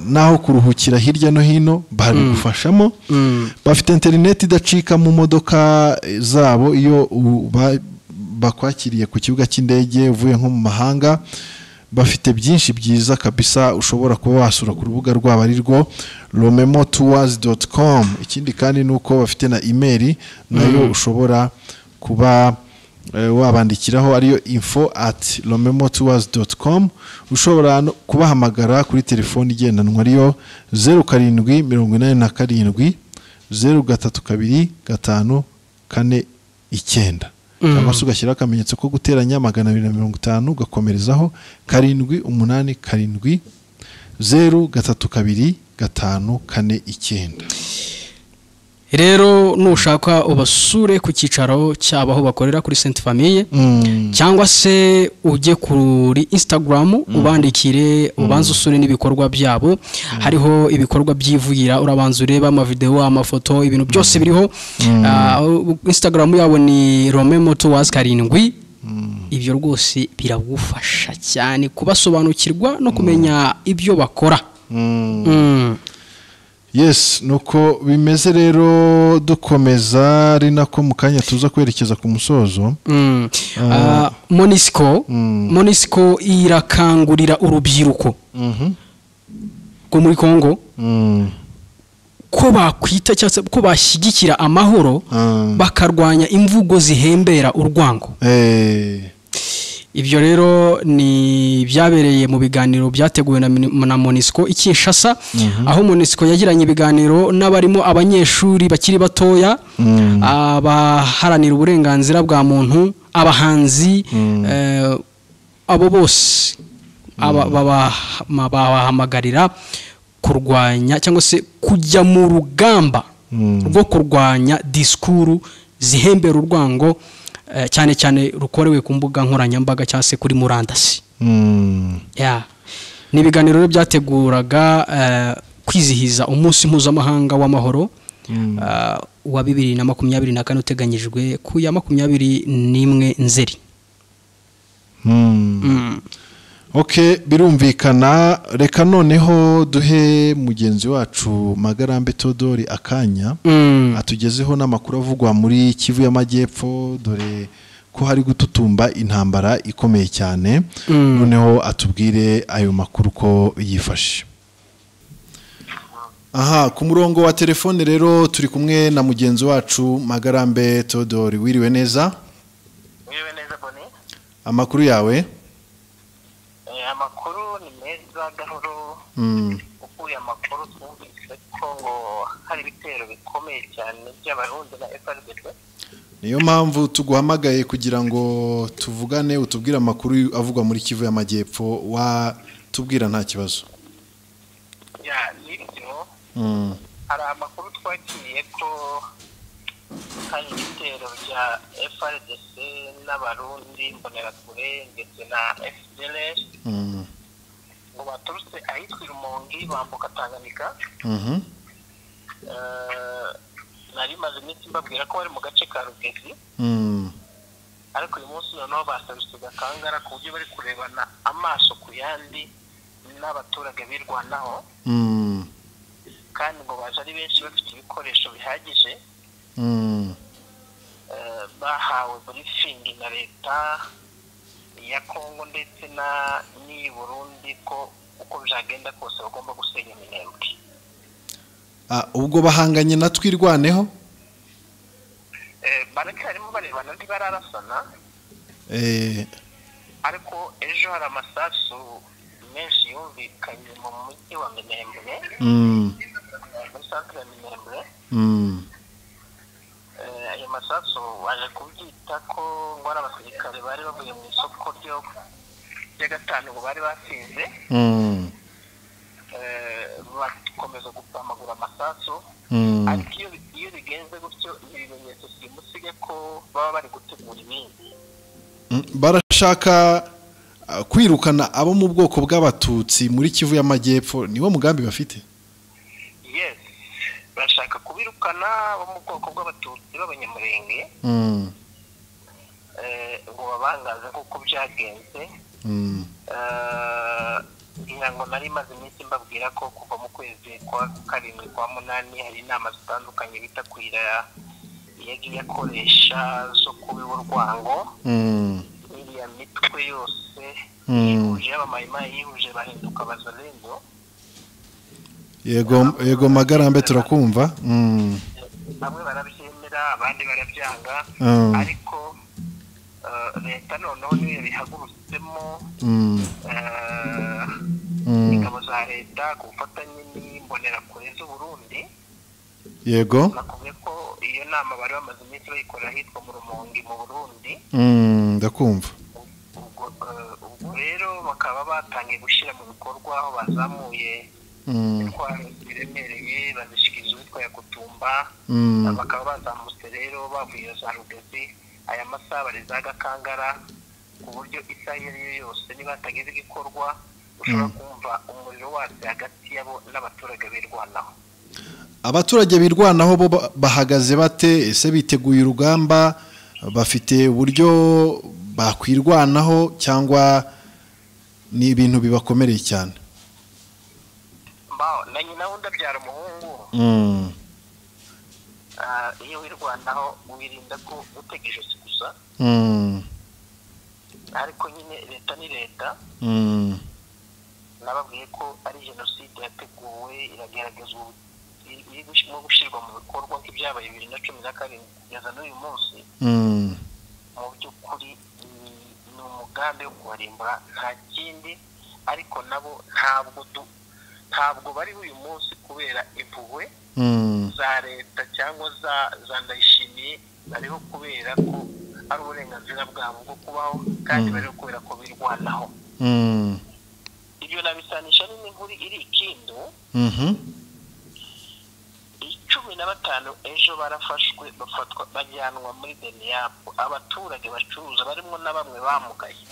naho kuruhukira hirya no hino babigufashamo. Bafite internet idacika mu modoka zabo iyo bakwakiriye ku kibuga cy'indege uvuye nko mu mahanga. Bafite byinshi byiza kabisa ushobora kuba wasura ku rubuga rwabo ari rwo romemotours.com. Ikindi kandi nuko bafite na email nayo ushobora kuba wabandikiraho ariyo info@romemotours.com. Ushobora kubahamagara kuri telefone igendanwa ariyo 07 87 032 5 4 9, cyangwa se ugashyira akamenyetso ko guteranya 250 ugakomerezaho 7 8 7 0 3 2 5 4 9. Rero nushaka ubasure ku cyicaro cyabaho bakorera kuri Sainte Famille, cyangwa se ujye kuri Instagram ubandikire, ubanze usure n'ibikorwa byabo. Hariho ibikorwa byivugira, urabanza ureba ama video, amafoto, ibintu byose biriho. Instagram yabo ni Romemo Tours 7. Ibyo rwose biragufasha cyane kubasobanukirwa no kumenya ibyo bakora. Yes, nuko bimeze rero dukomeza ari nako mu kanya tuza kwerekeza ku musozo. Monisco irakangurira urubyiruko rwo muri Kongo ko bakwita cyangwa ko bashyigikira amahoro, bakarwanya imvugo zihembera urwango. Ibyo rero ni byabereye mu biganiro byateguwe na Monisco i Kinshasa, aho Monisco yagiranye ibiganiro n'abarimo abanyeshuri bakiri batoya, abaharanira uburenganzira bwa muntu, abahanzi, abo bose babahamagarira kurwanya cyangwa se kujya mu rugamba rwo kurwanya disikuru zihembera urwango, cyane cyane rukorewe ku mbuga nkoranyambaga cyangwa se kuri murandasi. Ni ibiganiro rero byateguraga kwizihiza umunsi mpuzamahanga w'amahoro wa 2024 uteganyijwe ku ya 21 Nzeri. Okay, birumvikana. Reka noneho duhe mugenzi wacu Magarambe Todori akanya atugezeho n'amakuru avugwa muri Kivu y'Amajyepfo, dore ko hari gututumba intambara ikomeye cyane. Noneho atubwire ayo makuru ko yifashe. Aha ku murongo wa telefone rero turi kumwe na mugenzi wacu Magarambe Todori. Wiriwe neza? Wiriwe neza Boni. Amakuru yawe? Amakuru ni meza gahoro. Ukuye amakuru twumvise ko ngo hari ibitero bikomeye cyane by'Abarundi na FARDC. Niyo mpamvu tuguhamagaye kugira ngo tuvugane, utubwire amakuru avugwa muri Kivu y'Amajyepfo, watubwira nta kibazo. Ya nibyo. Hari amakuru twakiriye ko hari ibitero bya FARDC n'Abarundi Imbonerakure ndetse na FDLR ngo baturutse ahitwa Rumongi bambuka Tanganyika. Nari maze iminsi mbabwira ko bari mu gace ka Rugezi, ariko uyu munsi noneho baserutse Gakangara ku buryo bari kurebana amaso ku yandi n'abaturage birwanaho, kandi ngo baje ari benshi bafite ibikoresho bihagije. Bahawe briefing na leta ya Kongo ndetse na ni Burundi ko uko byagenda kose bagomba gusenya Minembwe. Ubwo bahanganye na Twirwaneho? Baracyarimo barebana ntibararasana. Ariko ejo hari amasasu menshi yumvikanye mu mujyi wa Minembwe. Muri centre ya Minembwe. Ayo masasu waje kubyita ko ngo ari abasirikare bari bavuye mu isoko ryo rya gatanu ngo bari basinze, bakomeza gupamagura amasasu. Ariko iyo bigenze gutyo, ibimenyetso simusiga ko baba bari gutegura ibindi. Barashaka kwirukana abo mu bwoko bw'Abatutsi muri Kivu y'Amajyepfo, niwo mugambi bafite? Yes, barashaka kubirukana abo mu bwoko bw'Abatutsi b'Abanyamurenge, ngo babangaze kuko byagenze. Ngira ngo nari maze iminsi mbabwira ko kuva mu kwezi kwa karindwi, kwa munani, hari inama zitandukanye bita kwira yagiye akoresha zo kubiba urwango. Iriya mitwe yose yihuje y'Abamayimayi yihuje bahinduka Abazalendo. Yego, Magarambe, turakumva. Bamwe barabyemera, abandi barabyanga, ariko leta noneho niyo yabihagurutsemo. Ingabo za leta ku bufatanye n'Imbonerakure z'Uburundi. Nakubwiye ko iyo nama bari bamaze iminsi bayikora ahitwa mu Rumonge mu Burundi. Ndakumva. Ubwo rero bakaba batangiye gushyira mu bikorwa, aho bazamuye intwaro ziremereye bazishikiriza uwitwa Yakutumba. Bakaba bazamutse rero bavuye za Rugezi, aya masaha bari za Gakangara, ku buryo isaha iyo ari yo yose niba hatagize igikorwa ushobora kumva umuriro watse hagati yabo n'abaturage birwanaho. Abaturage birwanaho bo bahagaze bate? Ese biteguye urugamba, bafite uburyo bakwirwanaho, cyangwa ni ibintu bibakomereye cyane? Mbaho na nyina wundi abyara umuhungu. Iyo wirwanaho wirinda ko gutega ijosi gusa. Ariko nyine leta ni leta. Nababwiye ko ari jenoside yateguwe, irageragezwa, iri gushyirwa mu bikorwa nk'ibyabaye 2017 kugeza n'uyu munsi. Mu by'ukuri ni umugambi wo kubarimbura, nta kindi. Ariko nabo ntabwo bari uyu munsi kubera impuhwe za leta cyangwa za Ndayishimiye, bariho kubera ko ari uburenganzira bwabo bwo kubaho, kandi bariho kubera ko birwanaho. Ibyo nabisanisha n'inkuru iri Ikindu. 15 ejo barafashwe, bafatwa bajyanwa muri Deniyapu, abaturage bacuruza barimo na bamwe bamugaye.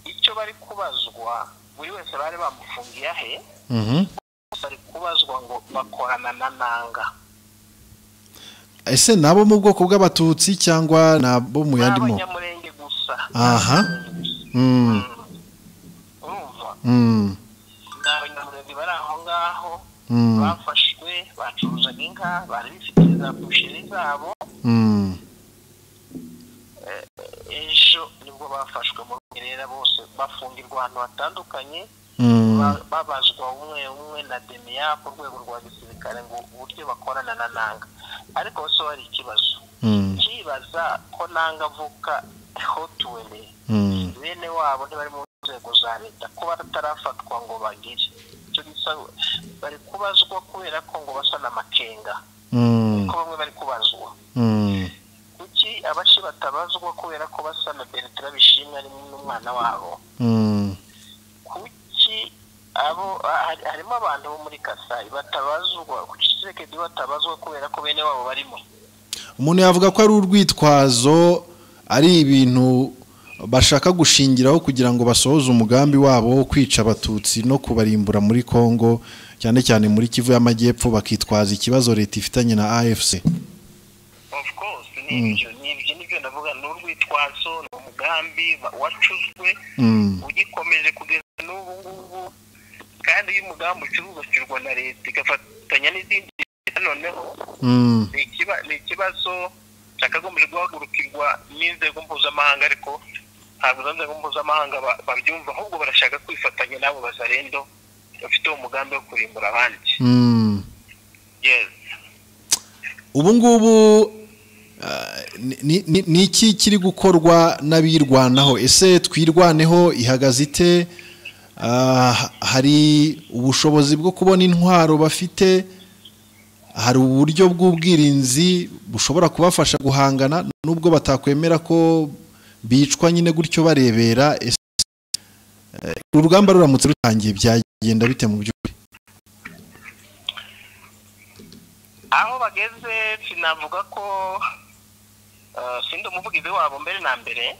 Icyo bari kubazwa, buri wese bari bamufungiye ahe, bari kubazwa ngo bakorana na Nanga. Ese nabo mu bwoko bw'Abatutsi cyangwa nabo mu yandi moko? Abanyamurenge gusa. Aha. Urumva, ni Abanyamurenge bari aho ngaho bafashwe, bacuruzaga inka, bari bifitiye za boucherie zabo. Ejo nibwo bafashwe mu rugerera, bose bafungirwa ahantu hatandukanye, babazwa umwe umwe na Demiya ku rwego rwa gisirikare ngo uburyo bakorana na Nanga. Ariko bose hari ikibazo kibaza ko Nanga avuka Hotuwele, bene wabo ntibari mu nzego za leta, ko batarafatwa ngo bagire icyo gisa. Bari kubazwa kubera ko ngo basa n'Amakenga, ko bamwe bari kubazwa. Kuki Abashi batabazwa kubera ko basa na Bertrand Bishimwe ari n'umwana wabo? Kuki abo harimo abantu bo muri Kasai batabazwa? Kuki Tshisekedi batabazwa kubera ko bene wabo barimo? Umuntu yavuga ko ari urwitwazo, ari ibintu bashaka gushingiraho kugira ngo basohoze umugambi wabo wo kwica Abatutsi no kubarimbura muri Kongo, cyane cyane muri Kivu y'Amajyepfo, bakitwaza ikibazo leta ifitanye na AFC. Of course, nibyo ndavuga, ni urwitwazo, ni umugambi wacuzwe ugikomeje kugeza n'ubu ngubu. Kandi iyo umugambi ucuruzwa na leta igafatanya n'izindi leta, noneho ni ikibazo cyakagombye guhagurukirwa n'inzego mpuzamahanga, ariko ntabwo izo nzego mpuzamahanga babyumva, ahubwo barashaka kwifatanya n'abo Bazarendo bafite uwo mugambi wo kurimbura abandi. Yes. Ubu ngubu ni iki kiri gukorwa n'abirwanaho? Ese Twirwaneho ihagaze ite? Hari ubushobozi bwo kubona intwaro bafite? Hari uburyo bw'ubwirinzi bushobora kubafasha guhangana nubwo batakwemera ko bicwa nyine gutyo barebera? Urugamba ruramutse rutangiye byagenda bite mu by'ukuri? Aho bageze sinavuga ko sindi umuvugizi wabo mbere na mbere,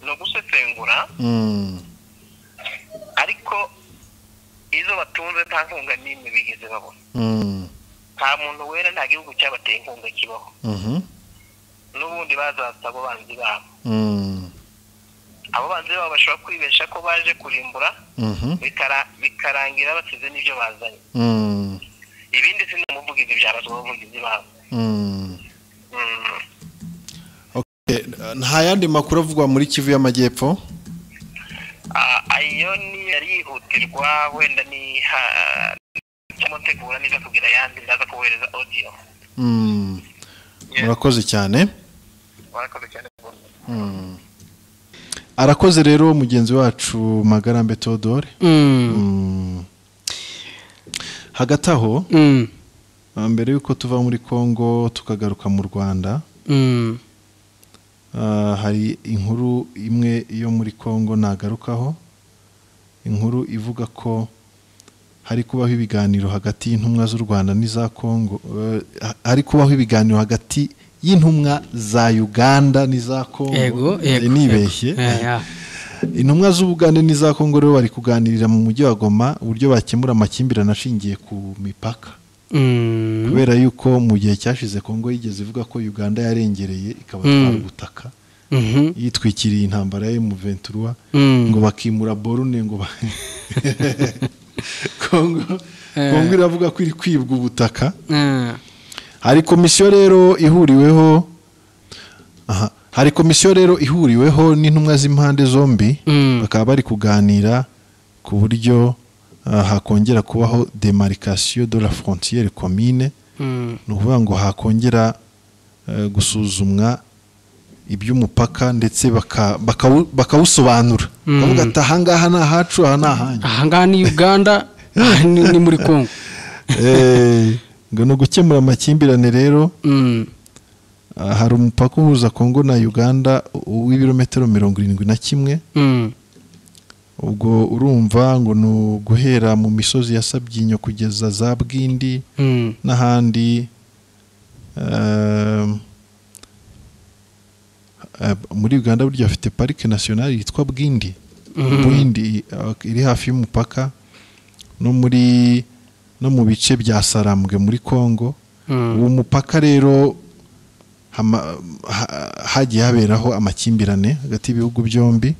no gusesengura, ariko izo batunze nta nkunga n'imwe bigeze babona. Nta muntu wera, nta gihugu cyabateye inkunga kibaho. N'ubundi bazatsa abo banzi babo. Abo banzi babo bashobora kwibesha ko baje kurimbura, bikarangira basize n'ibyo bazanye. Ibindi sindi umuvugizi, byabazwa abavugizi babo. Nta yandi makuru avugwa muri Kivu y'Amajyepfo? Ayo ni yari yihutirwa, wenda ni cyamutegura niza kugira yandi ndaza kohereza audio. Murakoze cyane. Murakoze cyane. Arakoze rero mugenzi wacu Magarambe Theodore. Hagati aho, mbere yuko tuva muri Kongo tukagaruka mu Rwanda, hari inkuru imwe yo muri Kongo nagarukaho, inkuru ivuga ko hari kubaho ibiganiro hagati y'intumwa z'u Rwanda n'iza Kongo, hari kubaho ibiganiro hagati y'intumwa za Uganda n'iza Kongo. Nibeshye. Intumwa z'Ubugande n'iza Kongo rero bari kuganirira mu mujyi wa Goma uburyo bakemura amakimbirane ashingiye ku mipaka. Kubera yuko mu gihe cyashize Kongo yigeze ivuga ko Uganda yarengereye ikabatwara ubutaka, yitwikiriye intambara ya M23, ngo bakimura borune, ngo Kongo iravuga ko iri kwibwa ubutaka. Hari komisiyo rero ihuriweho, hari komisiyo rero ihuriweho n'intumwa z'impande zombi, bakaba bari kuganira ku buryo hakongera kubaho demarcation de la frontière commune. Ni ukuvuga ngo hakongera gusuzumwa iby'umupaka ndetse bakawusobanura, bakavuga ati aha ngaha ni ahacu, aha ni ahanyu, aha ngaha ni Uganda, aha ni muri Kongo. Ngo no gukemura amakimbirane rero, hari umupaka uhuza Kongo na Uganda w'ibirometero 71. Ubwo urumva ngo ni guhera mu misozi ya Sabyinyo kugeza za Bwindi n'ahandi. Muri Uganda burya bafite parike nationale yitwa Bwindi, Bwindi iri hafi y'umupaka, no muri no mu bice bya Sarambwe muri Kongo. Uwo mupaka rero hagiye haberaho amakimbirane hagati y'ibihugu byombi.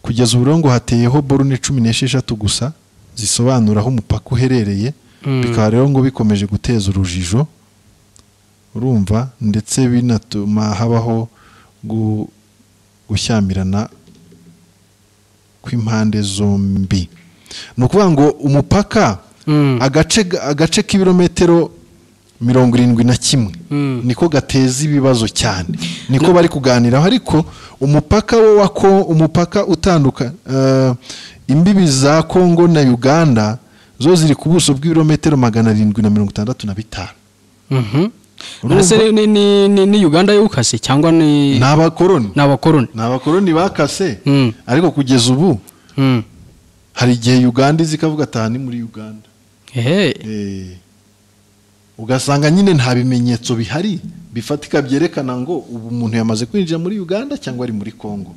Kugeza ubu ngo hateyeho borune 16 gusa zisobanura aho umupaka uherereye, bikaba rero ngo bikomeje guteza urujijo, urumva, ndetse binatuma habaho gushyamirana kw'impande zombi. Ni ukuvuga ngo umupaka agace k'ibirometero 71 niko gateza ibibazo cyane, niko bari kuganiraho. Ariko umupaka wo umupaka utanduka imbibi za Kongo na Uganda zo ziri ku buso bw'ibirometero 765. Ese ni Uganda yukase cyangwa ni abakoroni? Ni abakoroni bakase. Ariko kugeza ubu hari igihe Uganda izikavuga ati ni muri Uganda. Ugasanga nyine nta bimenyetso bihari bifatika byerekana ngo ubu umuntu yamaze kwinjira muri Uganda cyangwa ari muri Kongo.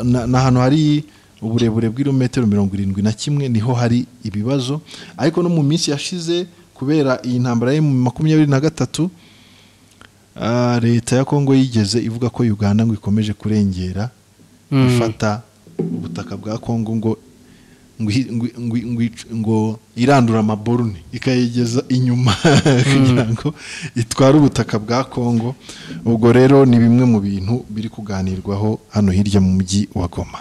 Na hano hari uburebure bw'ibirometero 71 niho hari ibibazo. Ariko no mu minsi yashize kubera iyi ntambara ya 23, leta ya Kongo yigeze ivuga ko Uganda ngo ikomeje kurengera ifata ubutaka bwa Kongo ngo ngo irandura amaborune ikayigeza inyuma kugira ngo itware ubutaka bwa Kongo. Ubwo rero ni bimwe mu bintu biri kuganirwaho hano hirya mu mujyi wa Goma.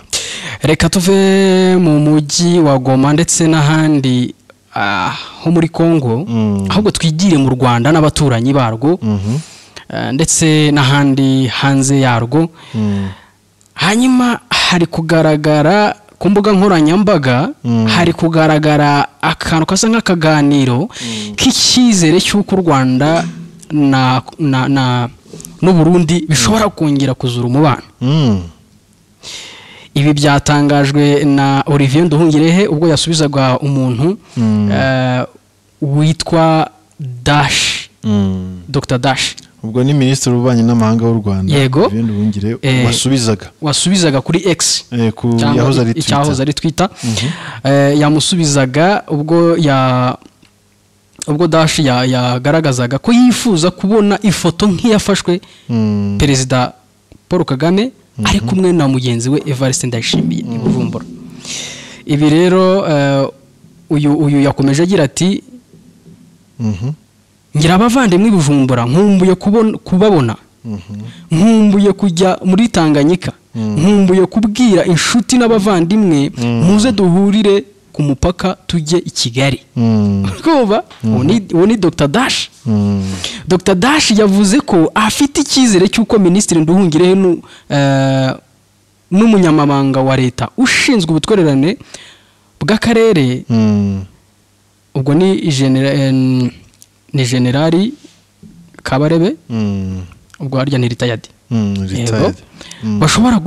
Reka tuve mu mujyi wa Goma ndetse n'ahandi ho muri Kongo, ahubwo twigire mu Rwanda n'abaturanyi barwo ndetse n'ahandi hanze yarwo. Hanyuma hari kugaragara Ku mbuga nkoranyambaga hari kugaragara akantu kasa nk'akaganiro k'icyizere cy'uko u Rwanda na na na n'u Burundi bishobora kongera kuzura umubano. Ibi byatangajwe na Olivier Nduhungirehe ubwo yasubizaga umuntu witwa Dash, Dr Dash. Ubwo ni minisitiri w'ububanyi n'amahanga w'u Rwanda. Yego. Olivier Nduhungirehe wasubizaga kuri X, ku yahoze ari Twitter. Yamusubizaga ubwo ubwo Dash yagaragazaga ko yifuza kubona ifoto nk'iyafashwe Perezida Paul Kagame ari kumwe na mugenzi we Evariste Ndayishimiye i Bujumbura. Ibi rero uyu yakomeje agira ati ngira abavandimwe i Bujumbura, nkumbuye kubabona, nkumbuye kujya muri Tanganyika, nkumbuye kubwira inshuti n'abavandimwe muze duhurire ku mupaka tujye i Kigali. Kumva uwo ni Dr Dash. Dr Dash yavuze ko afite icyizere cy'uko Minisitiri Nduhungirehe n'umunyamabanga wa leta ushinzwe ubutwererane bw'akarere, ubwo ni Generali Kabarebe, ubwo harya ni retired, bashobora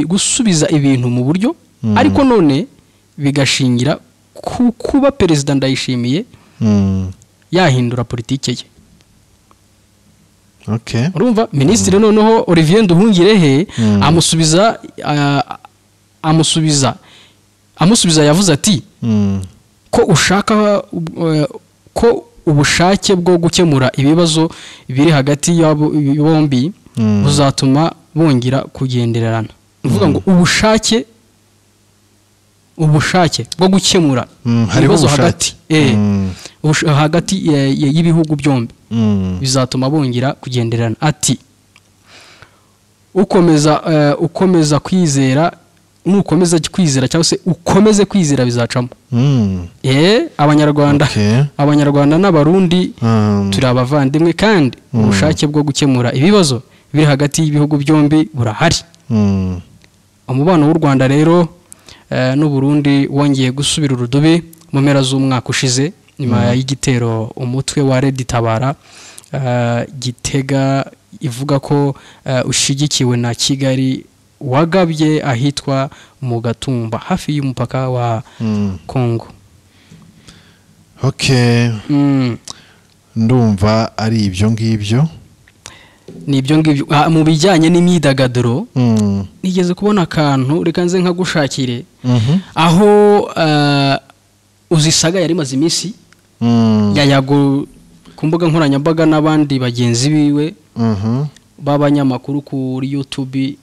gusubiza ibintu mu buryo, ariko none bigashingira ku kuba Perezida Ndayishimiye yahindura politike ye. Okay. Urumva Minisitiri noneho Olivier Nduhungirehe amusubiza yavuze ati ko ushaka ko ubushake bwo gukemura ibibazo biri hagati yabo bombi buzatuma bongera kugendererana. Uvuga ngo ubushake bwo gukemura ibibazo hagati hagati y'ibihugu byombi bizatuma bongera kugendererana. Ati ukomeza kwizera, nukomeza kwizera cyangwa se ukomeze kwizera bizacamo. Abanyarwanda Abanyarwanda n'Abarundi turi abavandimwe kandi ubushake bwo gukemura ibibazo biri hagati y'ibihugu byombi burahari. Umubano w'u Rwanda rero n'u Burundi wongeye gusubira urudubi mu mpera z'umwaka ushize nyuma y'igitero umutwe wa Red Tabara Gitega ivuga ko ushigikiwe na Kigali wagabye ahitwa mu Gatumba hafi y'umupaka wa Kongo. Okay. Ndumva ari ibyo ngibyo. Ni ibyo ngibyo mu bijyanye n'imyidagaduro. Nigeze kubona akantu, reka nze nkagushakire, aho uzisaga yari maze iminsi yayago ku mbuga nkoranyambaga n'abandi bagenzi biwe b'abanyamakuru kuri YouTube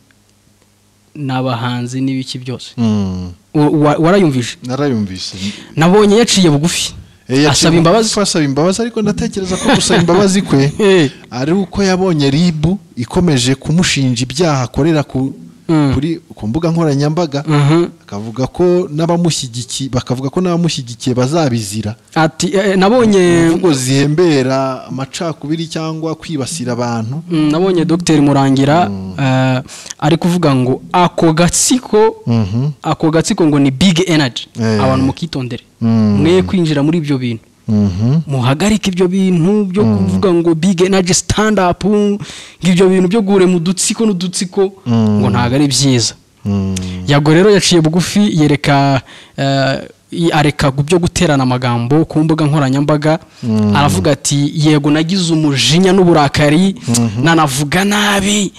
n'abahanzi n'ibiki byose. Warayumvise? Narayumvise. Nabonye yaciye bugufi asaba imbabazi. Asaba imbabazi, ariko ndatekereza ko gusaba imbabazi kwe ari uko yabonye RIB ikomeje kumushinja ibyaha akorera ku mbuga nkoranyambaga, akavuga ko n'abamushyigikiye bakavuga ko n'abamushyigikiye bazabizira. Ati nabonye imvugo zihembera amacakubiri cyangwa kwibasira abantu. Nabonye Dr Murangira ari kuvuga ngo ako gatsiko ngo ni big energy, abantu mukitondere, mwe kwinjira muri ibyo bintu, muhagarike ibyo bintu byo kuvuga ngo big energy stand up, ngibyo bintu byo gure mu dutsiko n'udutsiko ngo ntago ari byiza. Yago rero yaciye bugufi yereka areka byo guterana amagambo ku mbuga nkoranyambaga, aravuga ati yego nagize umujinya n'uburakari, nanavuga nabi,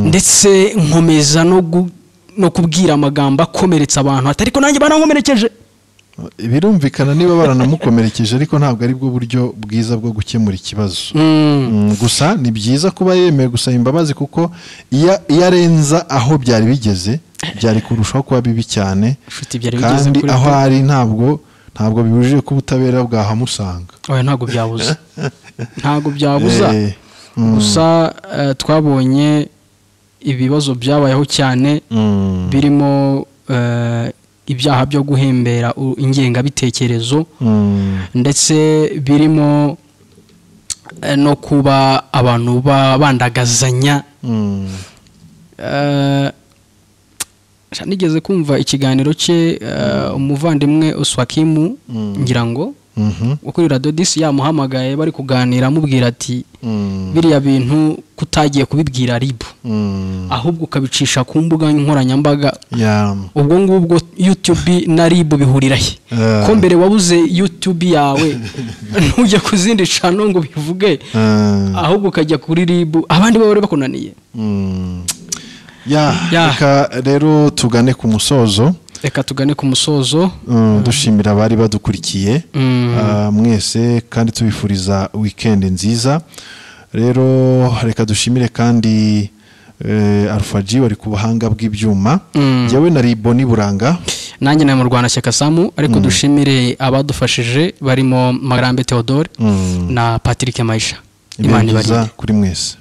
ndetse nkomeza no kubwira amagambo akomeretsa abantu, ariko nanjye barankomerekeje. Birumvikana niba baranamukomerekeje, ariko ntabwo ari bwo buryo bwiza bwo gukemura ikibazo. Gusa ni byiza kuba yemeye gusaba imbabazi, kuko iyo arenza aho byari bigeze byari kurushaho kuba bibi cyane, kandi aho ari ntabwo bibujije ko ubutabera bwahamusanga. Oya, ntabwo byabuza, ntabwo byabuza. Gusa twabonye ibibazo byabayeho cyane birimo ibyaha byo guhembera ingengabitekerezo, ndetse birimo no kuba abantu bandagazanya. Nigeze kumva ikiganiro cye, umuvandimwe Uswakimu, ngira ngo kuri Radio Disi, yamuhamagaye bari kuganira, amubwira ati: "Biriya bintu kutagiye kubibwira RIB, ahubwo ukabicisha ku mbuga nkoranyambaga, ubwo ngubwo YouTube na RIB bihurira he? Ko mbere wabuze YouTube yawe, ntujya ku zindi channel ngo bivuge, ahubwo ukajya kuri RIB, abandi baba bari bakunaniye." Reka rero tugane ku musozo. Reka tugane ku musozo. Dushimira abari badukurikiye mwese, kandi tubifuriza weekend nziza. Rero reka dushimire kandi Alpha G wari ku buhanga bw'ibyuma. Njyewe na Boni Buranga. Nanjye na Murwanashyaka Samu, ariko dushimire abadufashije barimo Magarambe Theodore na Patrick Maisha. Ibihe Imana byiza ibarinde. kuri mwese.